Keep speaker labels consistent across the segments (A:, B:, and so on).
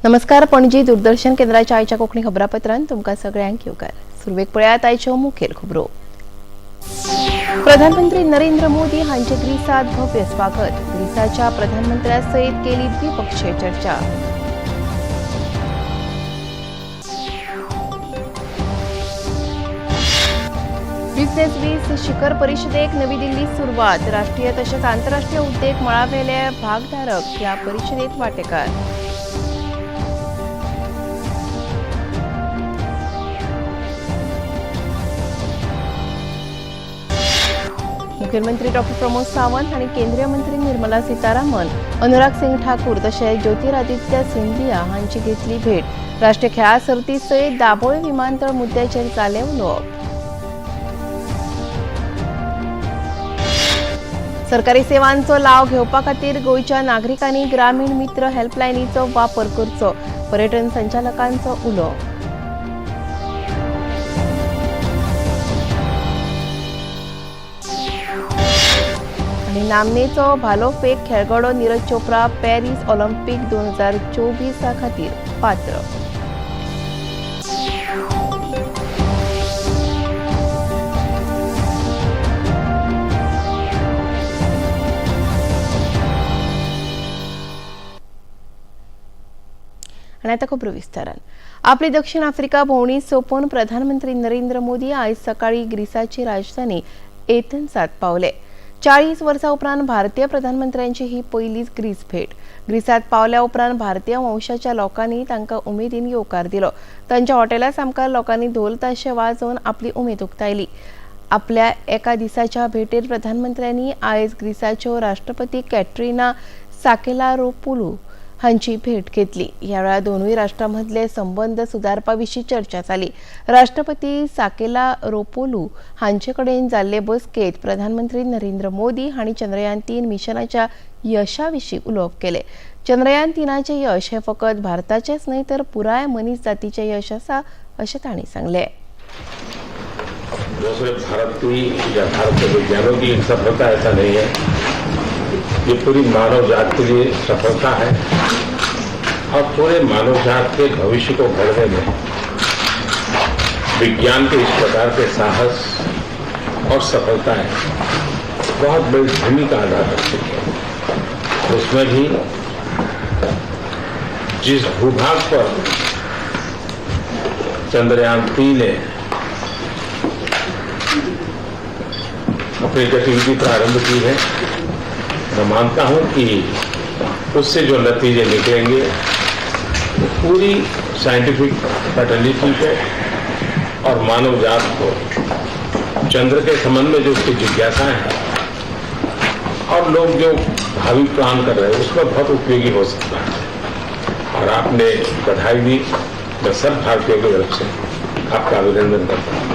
A: नमस्कार, पणजी दूरदर्शन केंद्राच्या आयच्या कोंकणी खबरापत्रांत तुमकां सगळ्यांक येवकार. सुरवेक पळयात आयच्यो मुखेल खबरो. प्रधानमंत्री नरेंद्र मोदी हांचे ग्रीसात भव्य स्वागत. ग्रीसाच्या प्रधानमंत्र्या सयत केली द्विपक्षीय चर्चा. बिझनेस 20 शिखर परिषदेक नवी दिल्लीत सुरवात. राष्ट्रीय तशेंच आंतरराष्ट्रीय उद्देग मळावेले भागधारक ह्या परिषदेत वांटेकार. मुखेलमंत्री डॉ प्रमोद सावंत आनी केंद्रीय मंत्री निर्मला सीतारामन, अनुराग सिंग ठाकूर तशेंच ज्योतिरादित्य सिंधिया हांची घेतली भेट. राष्ट्रीय खेळां सर्ती सयत दाबोळी विमानतळ मुद्द्याचेर जालें उलोवप. सरकारी सेवांचो लाव घेवपा खातीर गोंयच्या नागरिकांनी ग्रामीण मित्र हेल्पलायनीचो वापर करचो, पर्यटन संचालकांचो उलो. आनी नामनेचो भालोफेक खेळगडो नीरज चोप्रा पॅरीस ऑलिम्पिक 2024 खातीर पात्र. आनी आतां खबरो विस्तारान. आपली दक्षिण आफ्रिका भोंवडी सोंपोवन प्रधानमंत्री नरेंद्र मोदी आयज सकाळी ग्रीसाची राजधानी एथन्सात पावले. 40 वर्सां उपरांत भारतीय प्रधानमंत्र्यांची ही पयलीच ग्रीस भेट. ग्रीसात पावल्या उपरांत भारतीय वंशाच्या लोकांनी तांकां उमेदीन येवकार दिलो. तांच्या हॉटेला सामकार लोकांनी धोल ताशे वाजोवन आपली उमेद उक्तायली. आपल्या एका दिसाच्या भेटेर प्रधानमंत्र्यांनी आयज ग्रीसाच्यो राष्ट्रपती कॅटरिना साकेलारोपुलू हांची भेट घेतली. ह्या वेळार दोनूय राष्ट्रां मदले संबंद सुदारपा विशीं चर्चा जाली. राष्ट्रपती साकेला रोपोलू हांचे कडेन जाल्ले बसकेंत प्रधानमंत्री नरेंद्र मोदी हांणी चंद्रयान 3 मिशनाच्या यशा विशीं उलोवप केलें. चंद्रयान 3चें यश हें फकत भारताचेंच न्हय तर पुराय मनीस जातीचें यश आसा अशें तांणी सांगलें.
B: जो सिर्फ भारत की या भारत के विज्ञानों की सफलता, ऐसा नहीं है. ये पूरी मानव जात के लिए सफलता है और पूरे मानव जात के भविष्य को गढ़ने में विज्ञान के इस प्रकार के साहस और सफलताएं बहुत बड़ी भूमिका अदा करती है. उसमें भी जिस भूभाग पर चंद्रयान 3 ने अपनी गतिविधि प्रारंभ की है, मैं मानता हूं कि उससे जो नतीजे निकलेंगे, वो पूरी साइंटिफिक फ्रेटर्निटी को और मानव जात को चंद्र के संबंध में जो उसकी जिज्ञासाएं हैं और लोग जो भावी प्लान कर रहे हैं, उसमें बहुत उपयोगी हो सकता है. और आपने बधाई दी, मैं सब भारतीयों की तरफ से आपका अभिनंदन करता हूं.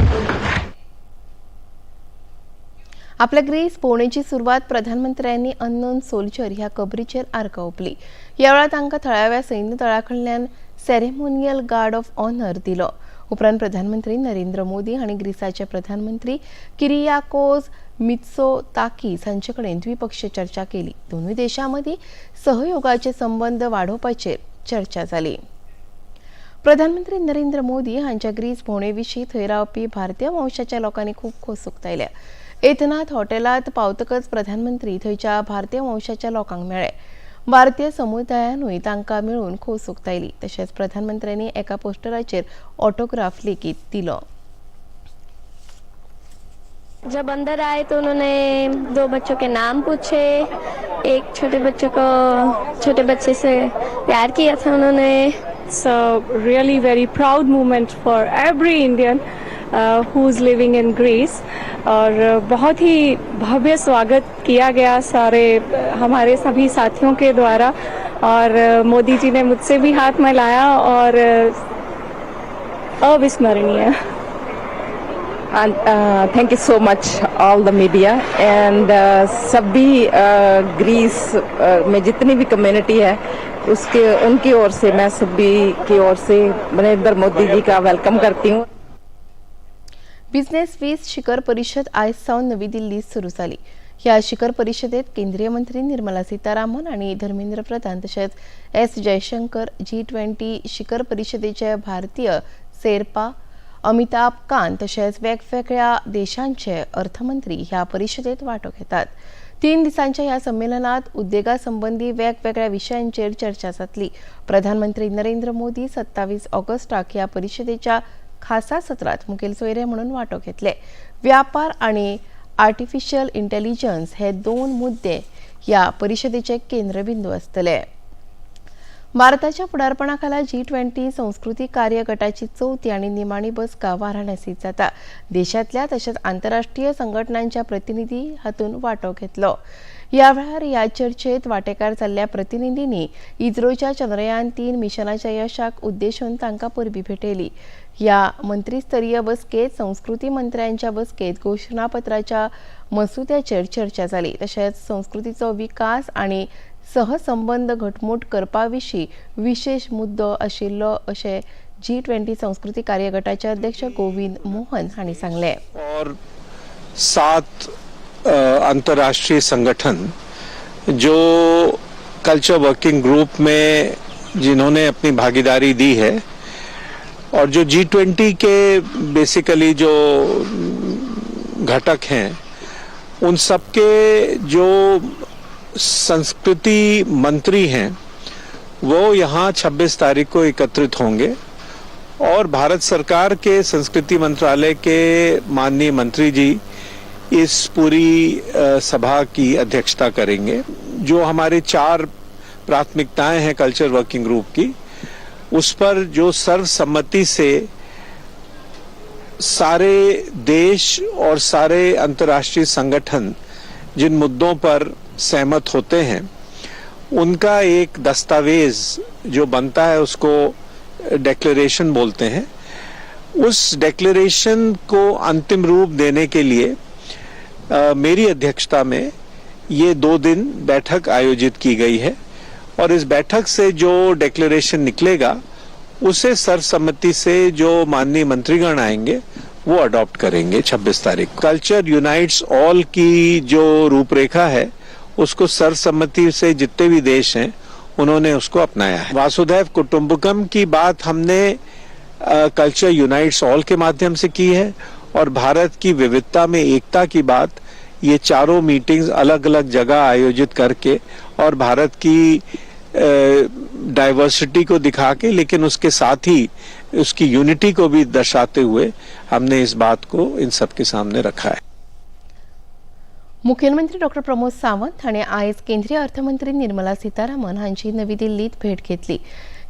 A: आपल्या ग्रीस भोंवडेची सुरवात प्रधानमंत्र्यांनी अननोन सोल्जर ह्या कबरीचेर आर्गां ओंपली. ह्या वेळार तांकां थळाव्या सैन्य दळा कडल्यान सेरेमोनियल गार्ड ऑफ ऑनर दिलो. उपरांत प्रधानमंत्री नरेंद्र मोदी हांणी ग्रीसाचे प्रधानमंत्री किरियाकोस मित्सोताकीस हांचे कडेन द्विपक्षीय चर्चा केली. दोनूय देशां मदीं सहयोगाचे संबंद वाडोवपाचेर चर्चा जाली. प्रधानमंत्री नरेंद्र मोदी हांच्या ग्रीस भोंवडे विशीं थंय रावपी भारतीय वंशाच्या लोकांनी खूब खोस उक्तायल्या. एथनाथ हॉटेलात पावतकच प्रधानमंत्री थंयच्या भारतीय वंशाच्या लोकांक मेळ्ळे. भारतीय समुदायानूय तांकां मेळून खोस उक्तायली. तशेंच प्रधानमंत्र्यांनी एका पोस्टराचेर ऑटोग्राफ लेगीत दिलो.
C: जब अंदर आए तो उन्होंने दो बच्चों के नाम पूछे. एक छोटे बच्चे को, छोटे बच्चे से प्यार किया था उन्होंने.
D: It's a really very proud moment for every Indian who's living in Greece और बहुत ही भव्य स्वागत किया गया सारे हमारे सभी साथियों के द्वारा और मोदी जी ने मुझसे भी हाथ मिलाया और अविस्मरणीय.
E: And thank you so much all the media and सभी ग्रीस में जितनी भी कम्युनिटी है, उसके उनकी ओर से, मैं सभी की ओर से नरेंद्र मोदी जी का welcome करती हूँ.
A: बिझनेस 20 शिखर परिषद आयज सावन नवी दिल्लीत सुरू जाली. ह्या शिखर परिशदेत केंद्रीय मंत्री निर्मला सीतारामन आनी धर्मेंद्र प्रधान तशेंच एस जयशंकर, G20 शिखर परिशदेचे भारतीय सेरपा अमिताभ कांत तशेंच वेगवेगळ्या देशांचे अर्थमंत्री ह्या परिशदेत वांटो घेतात. 3 दिसांच्या ह्या संमेलनात उद्देगा संबंदी वेगवेगळ्या विशयांचेर चर्चा जातली. प्रधानमंत्री नरेंद्र मोदी 27 ऑगस्टाक ह्या परिशदेच्या खासा सत्रात मुखेल सोयरे म्हणून वांटो घेतले. व्यापार आनी आर्टिफिशियल इंटेलिजन्स हे 2 मुद्दे ह्या परिशदेचे केंद्रबिंदू आसतले. भारताच्या फुडारपणाखाला G20 संस्कृती कार्य गटाची चवथी आनी निमाणी बसका वाराणसीत जाता. देशांतल्या तशेंच आंतरराष्ट्रीय संघटनांच्या प्रतिनिधी हातूंत वांटो घेतलो. ह्या वेळार ह्या चर्चेत वांटेकार जाल्ल्या प्रतिनिधींनी इस्रोच्या चंद्रयान 3 मिशनाच्या यशाक उद्देशून तांकां परबीं भेटयली. ह्या मंत्रीस्तरीय बसकेत संस्कृती मंत्र्यांच्या बसकेत घोशणापत्राच्या मसुद्याचेर चर्चा जाली. तशेंच संस्कृतीचो विकास आनी सहसंबंद घटमूट करपा विशीं विशेष मुद्दो आशिल्लो अशें G20 संस्कृती कार्यगटाचे अध्यक्ष गोविंद मोहन हांणी सांगलें.
F: और 7 अंतर्राष्ट्रीय संगठन जो कल्चर वर्किंग ग्रुप में जिन्होंने अपनी भागीदारी दी है और जो G20 के बेसिकली जो घटक हैं उन सबके जो संस्कृति मंत्री हैं वो यहाँ 26 तारीख को एकत्रित होंगे और भारत सरकार के संस्कृति मंत्रालय के माननीय मंत्री जी इस पूरी सभा की अध्यक्षता करेंगे। जो हमारे 4 प्राथमिकताएं हैं कल्चर वर्किंग ग्रुप की, उस पर जो सर्वसम्मति से सारे देश और सारे अंतर्राष्ट्रीय संगठन जिन मुद्दों पर सहमत होते हैं उनका एक दस्तावेज जो बनता है उसको डिक्लेरेशन बोलते हैं। उस डिक्लेरेशन को अंतिम रूप देने के लिए मेरी अध्यक्षता में ये 2 दिन बैठक आयोजित की गई है और इस बैठक से जो डिक्लेरेशन निकलेगा उसे सर्वसम्मति से जो माननीय मंत्रीगण आएंगे वो अडॉप्ट करेंगे 26 तारीख। कल्चर यूनाइट्स ऑल की जो रूपरेखा है उसको सर्वसम्मति से जितने भी देश हैं उन्होंने उसको अपनाया है। वासुधैव कुटुंबकम की बात हमने कल्चर यूनाइट्स ऑल के माध्यम से की है और भारत की विविधता में एकता की बात ये चारों मीटिंग्स अलग अलग जगह आयोजित करके और भारत की डाइवर्सिटी को दिखा के, लेकिन उसके साथ ही उसकी यूनिटी को भी दर्शाते हुए हमने इस बात को इन सबके सामने रखा है।
A: मुख्यमंत्री डॉक्टर प्रमोद सावंत हांणी आयज केंद्रीय अर्थमंत्री निर्मला सीतारामन हांची नवी दिल्लीत भेट घेतली.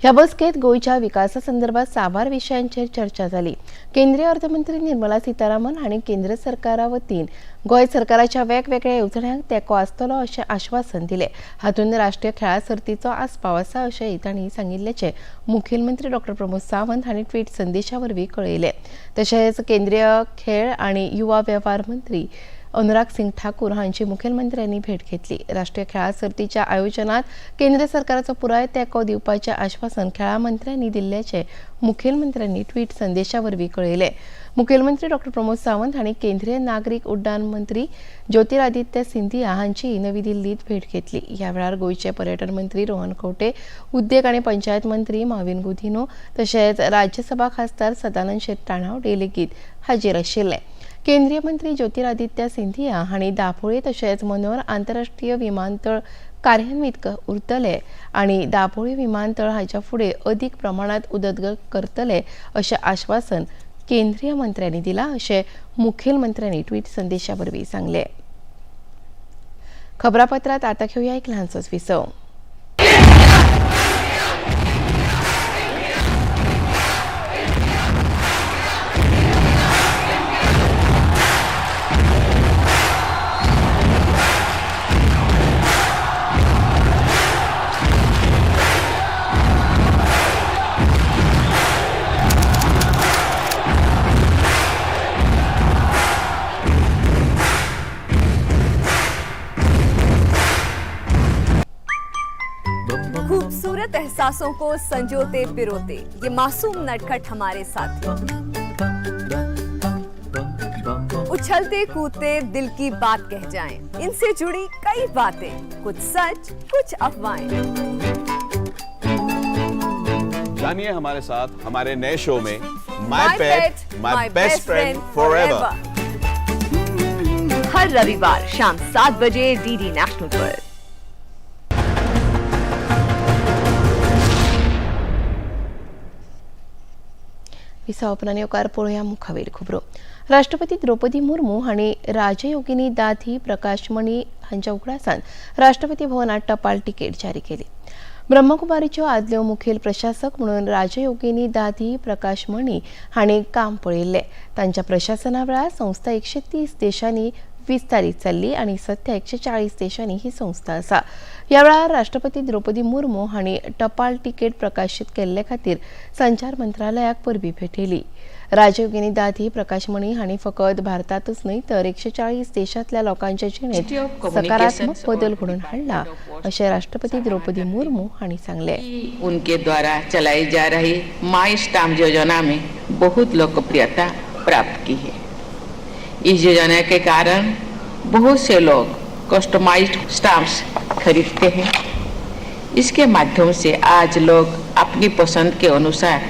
A: ह्या बसकेत गोंयच्या विकासा संदर्भात साबार विशयांचेर चर्चा जाली. केंद्रीय अर्थमंत्री निर्मला सीतारामन हांणी केंद्र सरकारा वतीन गोंय सरकाराच्या वेगवेगळ्या येवजण्यांक तेंको आसतलो अशें आश्वासन दिलें. हातूंत राष्ट्रीय खेळां सर्तीचो आस्पाव आसा अशेंय तांणी सांगिल्ल्याचें मुखेलमंत्री डॉक्टर प्रमोद सावंत हांणी ट्वीट संदेशा वरवीं कळयलें. तशेंच केंद्रीय खेळ आनी युवा वेव्हार मंत्री अनुराग सिंग ठाकूर हांची मुखेलमंत्र्यांनी भेट घेतली. राष्ट्रीय खेळां सर्तीच्या आयोजनात केंद्र सरकाराचो पुराय तेंको दिवपाचें आश्वासन खेळां मंत्र्यांनी दिल्ल्याचें मुखेलमंत्र्यांनी ट्वीट संदेशा वरवीं कळयलें. मुखेलमंत्री डॉक्टर प्रमोद सावंत हांणी केंद्रीय नागरीक उड्डाण मंत्री ज्योतिरादित्य सिंधिया हांची नवी दिल्लीत भेट घेतली. ह्या वेळार गोंयचे पर्यटन मंत्री रोहन खंवटे, उद्देग आनी पंचायत मंत्री माविन गुदिन्हो तशेंच राज्यसभा खासदार सदानंद शेट ताणावडे लेगीत हाजीर आशिल्ले. केंद्रीय मंत्री ज्योतिरादित्य सिंधिया हांणी दाबोळे तशेंच मनोहर आंतरराष्ट्रीय विमानतळ कार्यान्वीत उरतले आनी दाबोळे विमानतळ हाच्या फुडें अदीक प्रमाणांत उदरगत करतले अशें आश्वासन केंद्रीय मंत्र्यांनी दिलां अशें मुखेलमंत्र्यांनी ट्वीट संदेशा वरवीं सांगलें. खबरापत्रांत आतां घेवया एक ल्हानसोच विसव.
G: खूबसूरत एहसासों को संजोते पिरोते ये मासूम नटखट हमारे साथी। उछलते कूदते दिल की बात कह जाएं। इनसे जुड़ी कई बातें, कुछ सच कुछ अफवाहें।
H: जानिए हमारे साथ हमारे नए शो में my pet my best friend forever.
G: हर रविवार शाम 7 बजे डीडी नेशनल पर।
A: विसावपणान येवकार पळोवया मुखावेल खबरो. राष्ट्रपती द्रौपदी मुर्मू हांणी राजयोगिनी दादी प्रकाश मणी हांच्या उगडासान राष्ट्रपती भवनात टपाल तिकेट जारी केली. ब्रह्मकुमारीच्यो आदल्यो मुखेल प्रशासक म्हणून राजयोगिनी दादी प्रकाश मणी हांणी काम पळयिल्लें. तांच्या प्रशासना वेळार संस्था 130 देशांनी विस्तारीत जाल्ली आनी सध्या 140 देशांनी ही संस्था आसा. ह्या वेळार राष्ट्रपती द्रौपदी मुर्मू हांणी टपाल तिकेट प्रकाशीत केल्ले खातीर संचार मंत्रालयाक परबी भेटयली. राजयोगिनी दादी प्रकाश मणी हांणी फकत भारतांतूच न्हय तर 140 देशांतल्या लोकांच्या जिणेंत सकारात्मक बदल घडोवन हाडला अशें राष्ट्रपती द्रौपदी मुर्मू हांणी सांगलें.
I: उनके द्वारा चलाई जा रही माई स्टाम्प योजना में बहुत लोकप्रियता प्राप्त की है। इस योजना के कारण बहुत से लोग कस्टमाइज्ड स्टाम्प्स खरीदते हैं। इसके माध्यम से आज लोग अपनी पसंद के अनुसार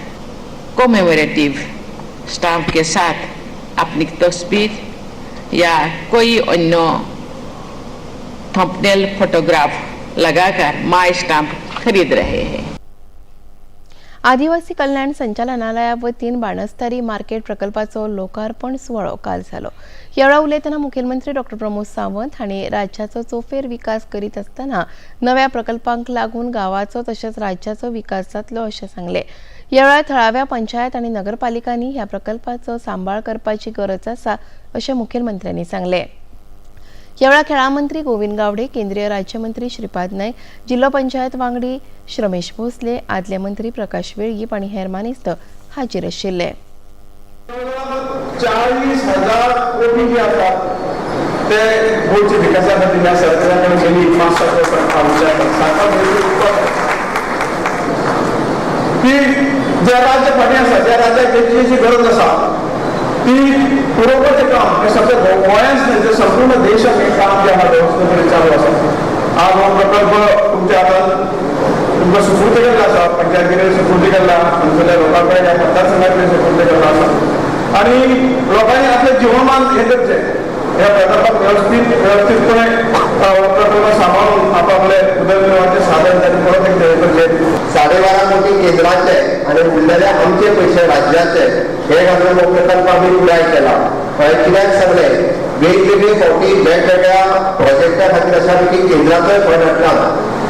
I: कॉमेमोरेटिव स्टाम्प के साथ अपनी तस्वीर या कोई अन्य थंबनेल फोटोग्राफ लगाकर माई स्टाम्प खरीद रहे हैं।
A: आदिवासी कल्याण संचालनालया वतीन बाणस्तारी मार्केट प्रकल्पाचो लोकार्पण सुवाळो काल जालो. ह्या वेळार उलयतना मुखेलमंत्री डॉ प्रमोद सावंत हांणी राज्याचो चोफेर विकास करीत आसतना नव्या प्रकल्पांक लागून गांवाचो तशेंच राज्याचो विकास जातलो अशें सांगलें. ह्या वेळार थळाव्या पंचायत आनी नगरपालिकांनी ह्या प्रकल्पाचो सांबाळ करपाची गरज आसा अशें मुखेलमंत्र्यांनी सांगलें. ह्या वेळार खेळां मंत्री गोविंद गावडे, केंद्रीय राज्यमंत्री श्रीपाद नायक, जिल्लो पंचायत वांगडी श्रमेश भोसले, आदले मंत्री प्रकाश वेळीप आनी हेर मानेस्त हाजीर आशिल्ले.
J: 40,000 कोटी जे आसात ते गोंयच्या विकासा खातीर ह्या सरकारा कडेन गेली 5-7 वर्सां 7 की ज्या राज्य फाटीं आसा, ज्या राज्याक जी जी गरज आसा ती पुरोवपाचें काम हें सगळें गोंयांच न्हय तर संपूर्ण देशाक हें काम जें आहा वेवस्थीतपणे चालू आसा. आज हो प्रकल्प तुमच्या हातांत तुमकां सुपूर्द केल्लो आसा, पंचायती सुपूर्द केल्ला, हांगसरल्या लोकां कडेन ह्या मतदारसंघा कडेन सुपूर्द केल्लो आसा आनी लोकांनी आपलें जीवनमान हें करचें, ह्या प्रकल्पाक व्यवस्थीतपणे प्रकल्प सांबाळून आपआपले उदरनिर्वाहाचें साधन तांणी परत एकदां हें करचें.
K: 12.5 कोटी केंद्राचे आनी उरलेले आमचे पयशे राज्याचे हे घालून हो प्रकल्प आमी पुराय केला. हांवें कित्याक सांगलें, वेगवेगळे फावटी वेगवेगळ्या प्रोजेक्टा खातीर अशा पैकी केंद्राचोय फंड हाडला.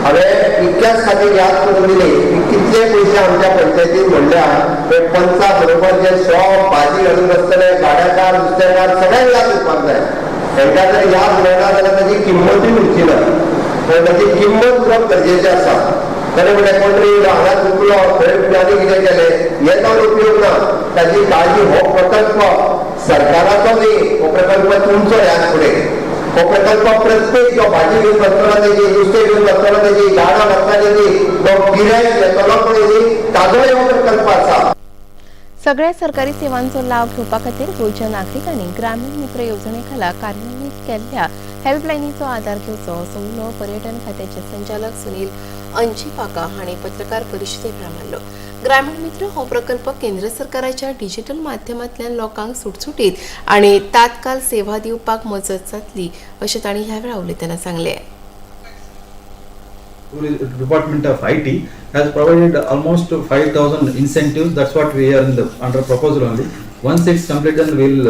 K: हांवें इतक्याच खातीर याद करून दिली की कितले पयशे आमच्या पंचायतीन म्हणल्या ते पंचा बरोबर जे शॉप भाजी घालून बसतले, गाड्याकार, नुस्तेकार सगळ्यांक याद उरपाक जाय. तांकां जर याद उरना जाल्यार ताची किंमतूय उरची ना, पण ताची किंमत उरप गरजेचें आसा. तरी म्हणल्यार कोण तरी हांगा चुकलो, थंय आनी कितें केलें, हें जावन उपयोग ना. ताची काळजी हो प्रकल्प सरकाराचो न्ही, हो प्रकल्प तुमचो. ह्याच फुडें हो प्रकल्प प्रत्येक जो भाजी घेवन बसतलो तेजी, नुस्तें घेवन बसतलो तेजी, गाडो घातला तेजी, जो गिरायक येतलो पळय न्ही ताजोय हो प्रकल्प आसा.
A: सगळ्या सरकारी सेवांचो लाव घेवपा खातीर गोंयच्या नागरिकांनी ग्रामीण मित्र येवजणे खाला कार्यान्वीत केल्ल्या हेल्पलायनीचो आदार घेवचो असो उलो पर्यटन खात्याचे संचालक सुनील अंजीपाका हांणी पत्रकार परिशदे वेळार मारलो. ग्रामीण मित्र हो प्रकल्प केंद्र सरकाराच्या डिजिटल माध्यमांतल्यान लोकांक सुटसुटीत आनी तात्काळ सेवा दिवपाक मजत जातली अशें तांणी ह्या वेळार उलयतना सांगलें.
L: Department of IT has provided almost 5,000 incentives. That's what we are in the under proposal only. Once it's complete, then we'll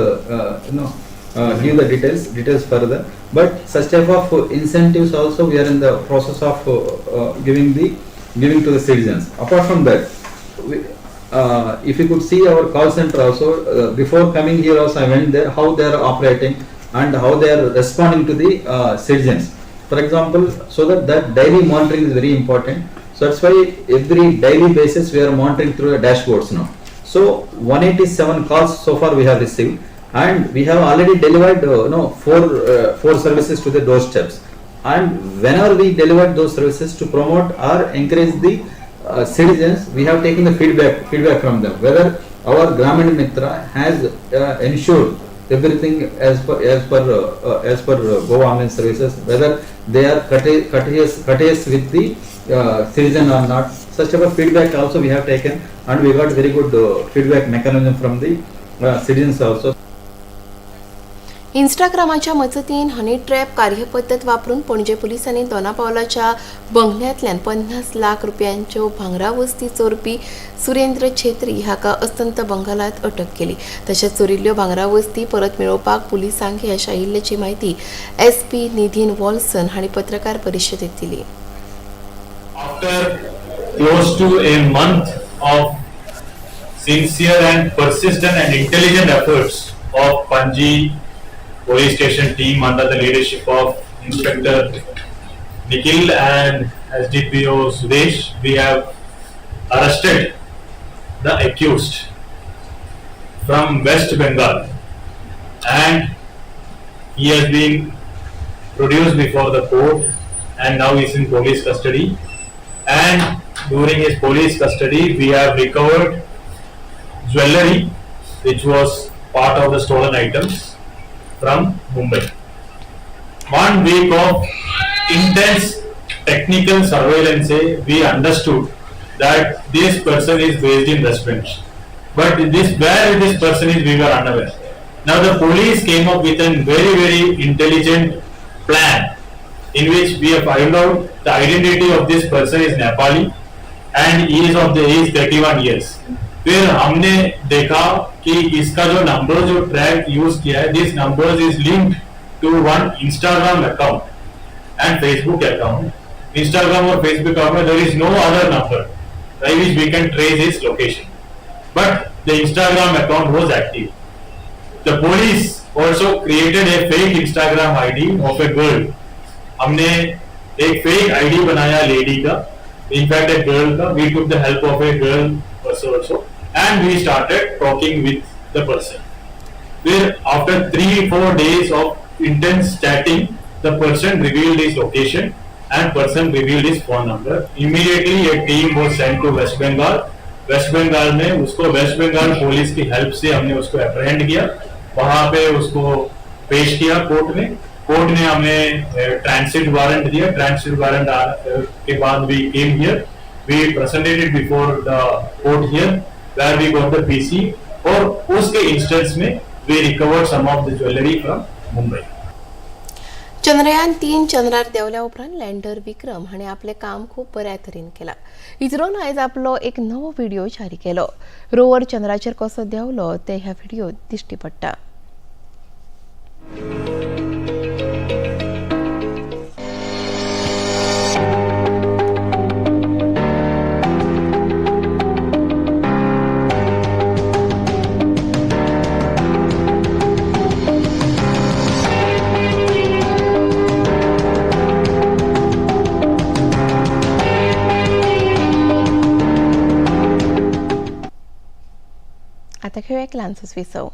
L: give the details further. But such type of incentives also we are in the process of giving to the citizens. Apart from that, we, if you could see our call center also, before coming here also I went there, how they are operating and how they are responding to the citizens. For example, so that daily monitoring is very important. So that's why every daily basis we are monitoring through the dashboards now. So 187 calls so far we have received, and we have already delivered four services to the doorsteps. And whenever we delivered those services to promote or encourage the citizens, we have taken the feedback from them whether our Gramin Mitra has ensured everything as per Goa Online Services, whether they are courteous with the citizen or not. Such of a feedback also we have taken, and we got very good feedback mechanism from the citizens also.
A: इंस्टाग्रामाच्या मजतीन honey trap कार्यपद्दत वापरून पणजे पुलिसांनी दोनापावलाच्या बंगल्यांतल्यान 50 लाख रुपयांच्यो भांगरा वस्ती चोरपी सुरेंद्र छेत्री हाका अस्तंत बंगालात अटक केली. तशेंच चोरिल्ल्यो भांगरा वस्ती परत मेळोवपाक पुलिसांक यश आयिल्ल्याची म्हायती एसपी निधीन वॉल्सन हांणी पत्रकार परिशदेत दिली.
M: After close to a month of sincere and persistent and intelligent efforts of Panji police station team under the leadership of Inspector Nikhil and SDPO Sudesh, we have arrested the accused from West Bengal and he has been produced before the court and now is in police custody. And during his police custody, we have recovered jewelry which was part of the stolen items from Mumbai. One week of intense technical surveillance, we understood that this person is based in West Bengal. But this where this person is, we were unaware. Now the police came up with a very, very intelligent plan in which we have found out the identity of this person is Nepali and he is of the age 31 years. फिर हमने देखा कि इसका जो number, जो track use किया है, this number is linked to one Instagram account and Facebook account. Instagram Aur Facebook account में there is no other number by which we can trace his location, but the Instagram account was active. The police also created a fake Instagram ID of a girl. हमने एक fake ID बनाया lady का, in fact a girl का. We took the help of a girl person also and we started talking with the person. फिर after 3-4 days of intense chatting, the person revealed his location and person revealed his phone number. Immediately a team was sent to West Bengal. Waste Bengal में उसको waste Bengal police की help से हमने उसको अप्रहेंड किया. वहां pay उसको पेश किया court में. Court ने हमें ट्रांसिट वारंट दिया. ट्रांसिट वारंट के बाद we came here, we presented before the court here, where we got the PC और उसके इंस्टेंस में we recovered some of the jewellery from Mumbai.
A: Chandrayaan 3 चंद्रार देंवल्या उपरांत lander विक्रम हाणें आपलें काम खूब बऱ्या तरेन केलां. इस्रोन आयज आपलो एक नवो व्हिडिओ जारी केलो. रोवर चंद्राचेर कसो देंवलो तें ह्या व्हिडियोत दिश्टी पडटा. आतां खेळूया एक ल्हानसोच विसव.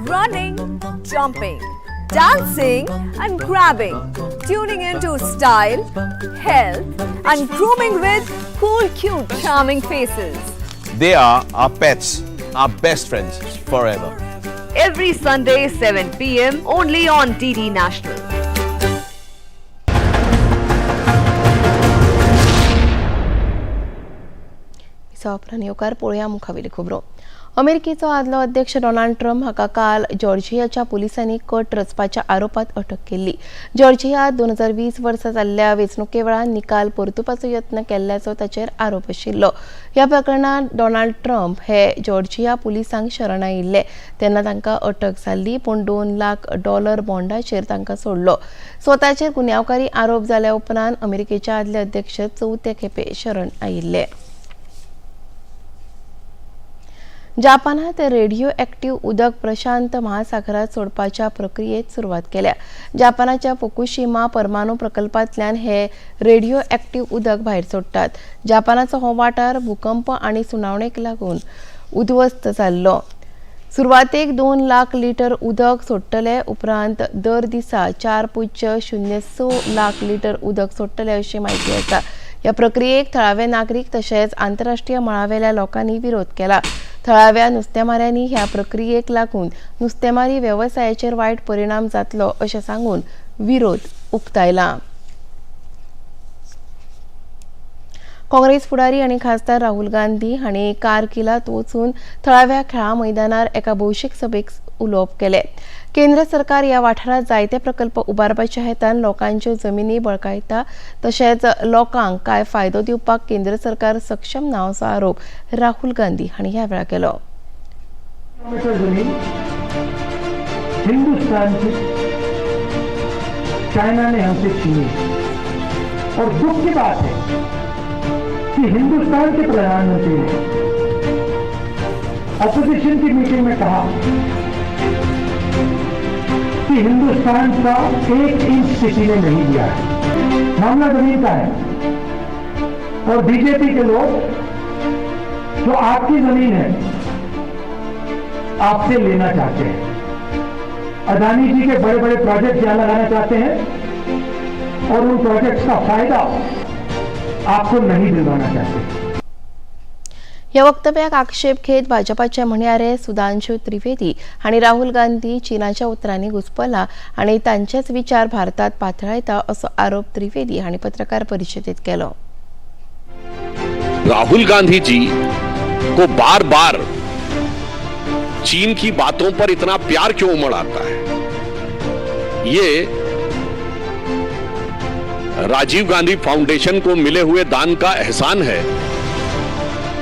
G: Running, jumping, dancing, and grabbing. Tuning into style, health, and grooming with cool, cute, charming faces.
H: They are our pets, our best friends forever.
G: Every Sunday, 7 p.m. only on DD National.
A: विसवा येवकार. पळोवया मुखावेली खबरो. अमेरिकेचो आदलो अध्यक्ष Donald Trump हाका काल जॉर्जियाच्या पुलिसांनी cut रचपाच्या आरोपात अटक केल्ली. जॉर्जियात 2020 वर्सा जाल्ल्या वेंचणुके वेळार निकाल परतुपाचो यत्न केल्ल्याचो ताचेर आरोप आशिल्लो. ह्या प्रकरणात डोनाल्ड ट्रम्प हे जॉर्जिया पुलिसांक शरण आयिल्ले तेन्ना तांकां अटक जाल्ली, पूण 2 लाख डॉलर बॉन्डाचेर तांकां सोडलो. स्वताचेर गुन्यांवकारी आरोप जाल्या उपरांत अमेरिकेचे आदले अध्यक्ष चवथे खेपे शरण आयिल्ले. जापानात रेडिओ ॲक्टिव्ह उदक प्रशांत महासागरात सोडपाच्या प्रक्रियेत सुरवात केल्या. जापानाच्या फुकुशिमा परमाणू प्रकल्पांतल्यान हे रेडिओ ॲक्टिव्ह उदक भायर सोडटात. जापानाचो हो वाठार भूकंप आनी सुनावणेक लागून उद्ध्वस्त जाल्लो. सुरवातेक 2 लाख लिटर उदक सोडटले, उपरांत दर दिसा 4.06 लाख लिटर उदक सोडटले अशी म्हायती आसा. ह्या प्रक्रियेक थळावे नागरीक तशेंच आंतरराष्ट्रीय मळावेल्या लोकांनी विरोध केला. थळाव्या नुस्तेमाऱ्यांनी ह्या प्रक्रियेक लागून नुस्तेमारी वेवसायाचेर वायट परिणाम जातलो अशें सांगून विरोध उक्तायला. काँग्रेस फुडारी आनी खासदार राहुल गांधी हांणी कारगिलांत वचून थळाव्या खेळां मैदानार एका भौशीक सभेक उलोवप केलें. केंद्र सरकार ह्या वाठारांत जायते प्रकल्प उबारपाच्या हेतान लोकांच्यो जमिनी बळकायता तशेंच लोकांक कांय फायदो दिवपाक केंद्र सरकार सक्षम ना असो आरोप राहुल गांधी हांणी ह्या वेळार केलो.
N: हिंदुस्तान की चाइना ने हमसे छीनी और दुख की बात है कि हिंदुस्तान के प्रधानमंत्री ने अपोजिशन की मीटिंग में कहा कि हिंदुस्तान का 1 इंच किसी ने नहीं दिया है. मामला जमीन का है और बीजेपी के लोग जो आपकी जमीन है आपसे लेना चाहते हैं. अदानी जी के बड़े बड़े प्रोजेक्ट यहां लगाना चाहते हैं और उन प्रोजेक्ट्स का फायदा आपको नहीं दिलवाना चाहते.
A: ह्या वक्तव्याक आक्षेप घेत भाजपाचे म्हणयारे सुधांशु त्रिवेदी हांणी राहुल गांधी चीनाच्या उतरांनी घुसपला आनी तांचेच विचार भारतात पातळायता असो आरोप त्रिवेदी हांणी पत्रकार परिशदेत केलो.
O: राहुल गांधी जी को बार बार चीन की बातों पर इतना प्यार क्यों उमड़ आता है? ये राजीव गांधी फाउंडेशन को मिले हुए दान का एहसान है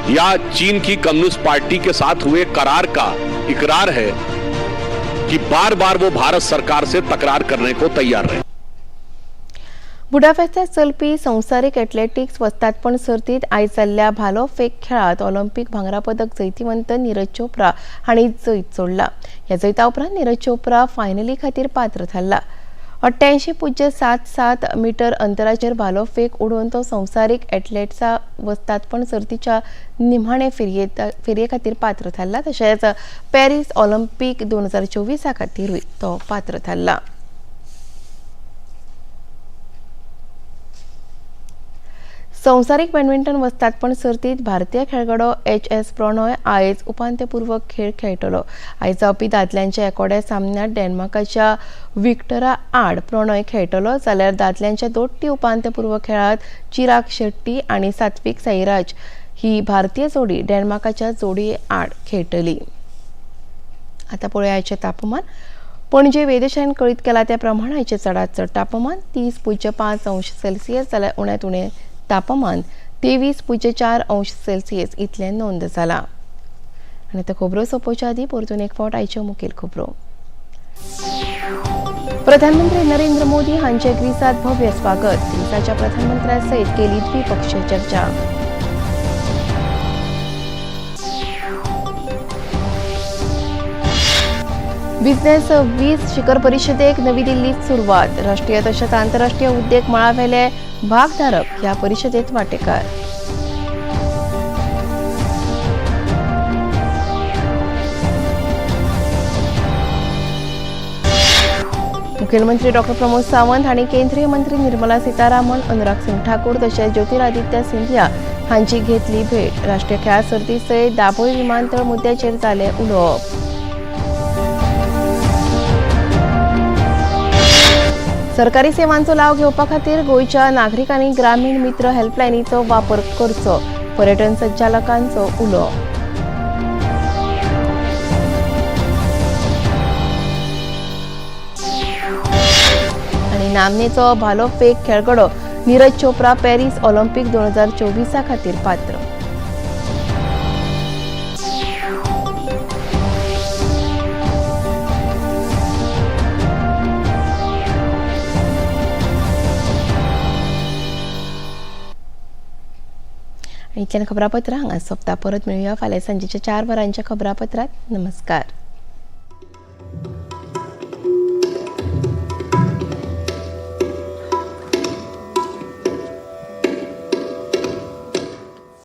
O: या चीन की कम्युनिस्ट पार्टी के साथ हुए करार का इकरार है कि बार बार वो भारत सरकार से तकरार करने को तैयार रहे.
A: बुडापेस्टात चलपी संवसारीक एथलेटिक्स वस्तादपण सर्तीत आयज जाल्ल्या भालो फेक खेळांत ऑलिम्पिक भांगरा पदक जैतिवंत नीरज चोप्रा हांणी जैत जोडला. ह्या जैता उपरांत नीरज चोप्रा फायनली खातीर पात्र थारला. 88.77 मीटर अंतराचेर भालो फेक उडोवन तो संवसारीक एथलेट्सा वस्तादपण सर्तीच्या निमाणे फेरये खातीर पात्र थारला. तशेंच पॅरीस ऑलिम्पिक 2024 खातीरूय तो पात्र थारला. संवसारीक बॅडमिंटन वस्तादपण सर्तीत भारतीय खेळगडो एच.एस. प्रणॉय आयज उपांत्यपूर्व खेळ खेळटलो. आयज जावपी दादल्यांच्या एकोड्या सामन्यांत डेन्मार्काच्या विक्टरा आड प्रणॉय खेळटलो, जाल्यार दादल्यांच्या दोट्टी उपांत्यपूर्व खेळांत चिराग शेट्टी आनी सात्विक साईराज ही भारतीय जोडी डेन्मार्काच्या जोडये आड खेळटली. आतां पळोवया आयचें तापमान. पणजे वेधशाळेन कळीत केला त्या प्रमाण आयचें चडांत चड तापमान 30.5 अंश सेल्सियस जाल्यार उण्यांत उणें तापमान 23.4 अंश सेल्सियस इतलें नोंद जाला. आनी आतां खबरो सोंपोवच्या आदीं परतून एक फावट आयच्यो मुखेल खबरो. प्रधानमंत्री नरेंद्र मोदी हांचे ग्रीसात भव्य स्वागत. ग्रीसाच्या प्रधानमंत्र्या सयत केली द्विपक्षीय चर्चा. बिझनेस 20 शिखर परिषदेक नवी दिल्लीत सुरवात. राष्ट्रीय तशेंच आंतरराष्ट्रीय उद्देग मळावेले भागधारक ह्या परिषदेत वांटेकार. मुखेलमंत्री डॉ. प्रमोद सावंत हांणी केंद्रीय मंत्री निर्मला सीतारामन, अनुराग सिंग ठाकूर तशेंच ज्योतिरादित्य सिंधिया हांची घेतली भेट. राष्ट्रीय खेळां सर्ती सयत दाबोळी विमानतळ मुद्द्याचेर जालें उलोवप. सरकारी सेवांचो लाव घेवपा खातीर गोंयच्या नागरिकांनी ग्रामीण मित्र हेल्पलायनीचो वापर करचो, पर्यटन संचालकांचो उलो. आनी नामनेचो भालो फेक खेळगडो नीरज चोप्रा पॅरीस ऑलिम्पिक 2024 खातीर पात्र. इतल्यान खबरापत्रां हांगा सोंपता. परत मेळुया फाल्यां सांजेच्या 4 वरांच्या खबरापत्रांत. नमस्कार.